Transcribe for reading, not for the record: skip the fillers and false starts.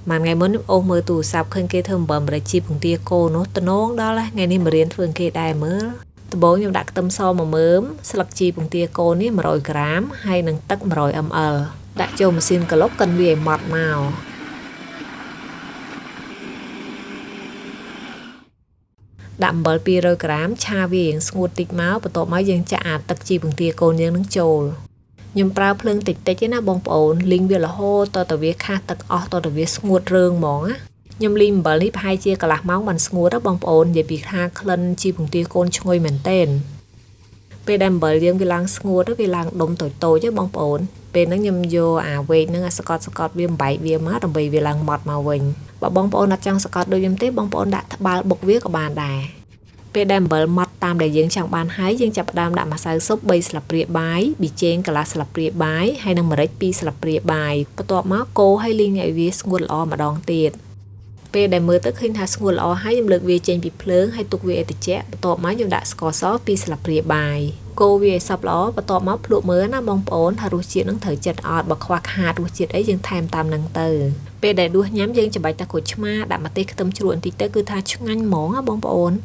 មួយថ្ងៃមុនអូសមើលទូរស័ព្ទឃើញគេធ្វើអំបិលម្រេចជីពងទាគោនោះតំណងដល់ថ្ងៃនេះមករៀនធ្វើគេដែរមើលដំបូងខ្ញុំដាក់ខ្ទឹមសមួយមើមស្លឹកជីពងទាគោនេះ100ក្រាមហើយនឹងទឹក100 ml ដាក់ចូលម៉ាស៊ីនក្រឡុកកិនវាឲ្យម៉ត់មកដាក់អំបិល200ក្រាមឆាវារៀងស្ងួតតិចមកបន្ទាប់មកយើងចាក់អាទឹកជីពងទាកូនយើងនឹងចូលខ្ញុំប្រើភ្លើងតិចតិចទេណាបងប្អូនលីងវារហូតតទៅវាខាស់ទឹកអស់តទៅវាស្ងួតរើងហ្មងណាខ្ញុំលីងអំបិលនេះប្រហែលជាកន្លះម៉ោងបានស្ងួតណាបងប្អូននិយាយពីថាក្លិនជីពងទាកូនឈ្ងុយមែនទែនពេលដែលអំបិលយើងវាឡើងស្ងួតវាឡើងដុំតូចតូចទេបងប្អូនពេលហ្នឹងខ្ញុំយកអាវែកហ្នឹងអាសកត់សកត់វាបំបែកវាមកដើម្បីវាឡើងម៉ត់មកវិញបើបងប្អូនអត់ចង់សកត់ដូចខ្ញុំទេបងប្អូនដាក់ត្បាល់បុកវាក៏បានដែរពេលដែលអំបិលម៉ត់តាមដែលយើងចង់បានហើយយើងចាប់ផ្ដើមដាក់ម្សៅស៊ុប3ស្លាបព្រាបាយប៊ីចេងកន្លះស្លាបព្រាបាយហើយនិងម្រេច2ស្លាបព្រាបាយបន្ទាប់មកកូរឲ្យលីងឲ្យវាស្ងួតល្អម្ដងទៀតពេលដែលមើលទៅឃើញថាស្ងួតល្អហើយខ្ញុំលើកវាចេញពីភ្លើងហើយទុកវាឲ្យត្រជាក់បន្ទាប់មកខ្ញុំដាក់ស្ករស2ស្លាបព្រាបាយកូរវាឲ្យសព្វល្អបន្ទាប់មកភ្លក់មើលណាបងប្អូនថារសជាតិនឹងត្រូវចិត្តអត់បើខ្វះខាតរសជាតិអីយើងថែមតាមនឹងទៅពេលដែលដួសញ៉ាំយើងច្របាច់តែក្រូចឆ្មាដាក់ម្ទេសខ្ទឹមជ្រក់បន្តិចទៅគឺថាឆ្ងាញ់ហ្មងណាបងប្អូន។